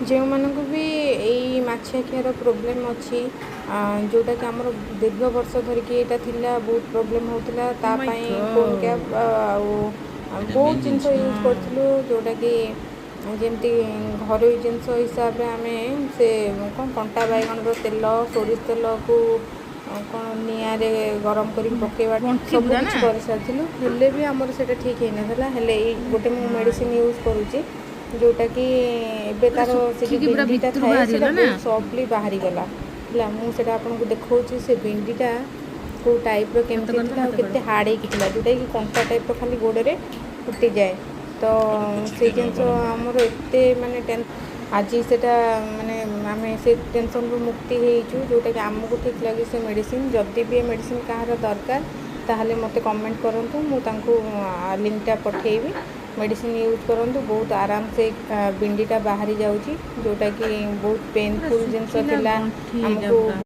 ଯେଉଁମାନଙ୍କୁ ବି ଏଇ ମାଛିଆ ଖିଆର ପ୍ରୋବ୍ଲେମ୍ ଅଛି, ଯେଉଁଟାକି ଆମର ଦୀର୍ଘ ବର୍ଷ ଧରିକି ଏଇଟା ଥିଲା, ବହୁତ ପ୍ରୋବ୍ଲେମ୍ ହେଉଥିଲା, ଓ ତା ମାଇ ପାଇଁ ଫୋନ୍ ଗଡ୍। କ୍ୟାପ୍ ଆଉ ଏଇଟା ବହୁତ ମେନ୍ ଜିନିଷ ଜିନିଷ। ୟୁଜ୍ କରିଥିଲୁ, ଯେଉଁଟାକି ଯେମିତି ଘରୋଇ ଜିନିଷ ହିସାବରେ ଆମେ ସେ କ'ଣ କଣ୍ଟା ବାଇଗଣର ତେଲ, ସୋରିଷ ତେଲକୁ କ'ଣ ନିଆଁରେ ଗରମ କରିକି ପକାଇବା, ଗଣ୍ଠି ସବୁ ପୁରା ନା। କିଛି କରିସାରିଥିଲୁ, ହେଲେ ବି ଆମର ସେଇଟା ଠିକ୍ ହେଇନଥିଲା। ହେଲେ ଏଇ ଗୋଟେ ମୁଁ ମେଡ଼ିସିନ ୟୁଜ୍ କରୁଛି, ଯେଉଁଟାକି ଏବେ ପୁରା ତା'ର ସେ ଯେଉଁ ଶୁଖିକି ପୁରା ବିଣ୍ଡିଟା ଭିତରୁ ଥାଏ, ସେଇଟା ବାହାରିଗଲା ନା। ବହୁତ ସଫ୍ଟଲି ବାହାରିଗଲା। ହେଲା, ମୁଁ ସେଇଟା ଆପଣଙ୍କୁ ଦେଖାଉଛି, ସେ ବିଣ୍ଡିଟା କେଉଁ ଟାଇପ୍ର ହାତ କେମିତି କର ତ, ଥିଲା ଆଉ ହାତ କର। କେତେ ହାର୍ଡ଼ ହେଇକି ଥିଲା, ଯେଉଁଟାକି କଣ୍ଟା ଟାଇପ୍ର ଖାଲି ଗୋଡ଼ରେ ଫୁଟିଯାଏ। ତ ତାକୁ ସେଇ ପୋଛି ଜିନିଷ ଗରମ ପାଣି। ଆମର ଏତେ ମାନେ ଟେନ୍, ଆଜି ସେଇଟା ମାନେ ଆମେ ସେ ଟେନସନ୍ରୁ ମୁକ୍ତି ହେଇଛୁ, ଯେଉଁଟାକି ଆମକୁ ଠିକ୍ ଲାଗେ ସେ ମେଡ଼ିସିନ। ଯଦି ବି ଏ ମେଡ଼ିସିନ କାହାର ଦରକାର, ତାହେଲେ ମୋତେ କମେଣ୍ଟ କରନ୍ତୁ, ମୁଁ ତାଙ୍କୁ ଲିଙ୍କଟା ପଠାଇବି। ମେଡ଼ିସିନ ୟୁଜ୍ କରନ୍ତୁ, ବହୁତ ଆରାମସେ ବିଣ୍ଡିଟା ବାହାରି ଯାଉଛି, ଯେଉଁଟାକି ବହୁତ ପୁରା ପେନଫୁଲ୍ ଜିନିଷ ଶୁଖିଲା ଥିଲା ଗଣ୍ଠି ଏଇଟା ଆମକୁ। ପୁରା।